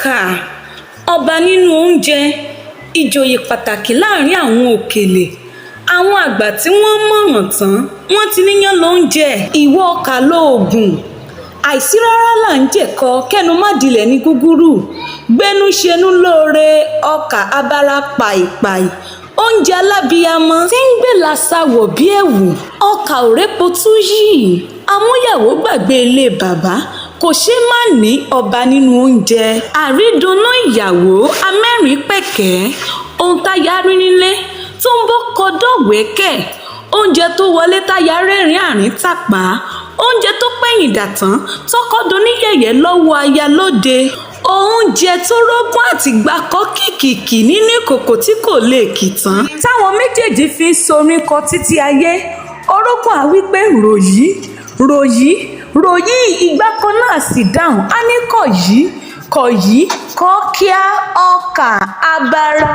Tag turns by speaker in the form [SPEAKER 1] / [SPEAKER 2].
[SPEAKER 1] Ọkà, ọba nínú oúnjẹ, ìjòyè pàtàkì láàrin àwọn òkèlè. Àwọn àgbà tí wọ́n mọ̀ràn tán, wọ́n ti níyàn lóúnjẹ. Ìwọ ọkà lóògùn àìsí rárá là ń jẹ̀kọ, kẹ́nu má dilẹ̀ ní gúgúrú gbénú ṣenú lóore. Ọkà abara pàìpàì, oúnjẹ alábìyamọ tí ń gbé làṣà wọ̀ bí ẹ̀wù. Ọkà òrépo tú yìí amúyàwó gbàgbé ilé bàbá, kò ṣeé má ní, ọba nínú oúnjẹ. Àrídunnú ìyàwó amẹ́rìn pẹ̀kẹ́, ohun táyà rí nílé tó ń bọ́kọ dọ̀wẹ́kẹ̀, oúnjẹ tó wọlé táyà rẹ́rìn-ín àríntàpá, oúnjẹ tó pẹ̀yìn dà tán tọkọ doníyẹ̀yẹ́ lọ́wọ́ aya lóde, oúnjẹ tó rógún àtìgbàkọ kìkìkì nínú ìkòkò tí kò lè kì tán, táwọn méjèèjì fi ń sorin kọ títí ayé. Orógùn á wí pé ròyí ròyí ròyí, ìgbà kan náà sì dáhùn á ní kọ̀yí kọ̀yí kọ́ kíá. Ọkà abara.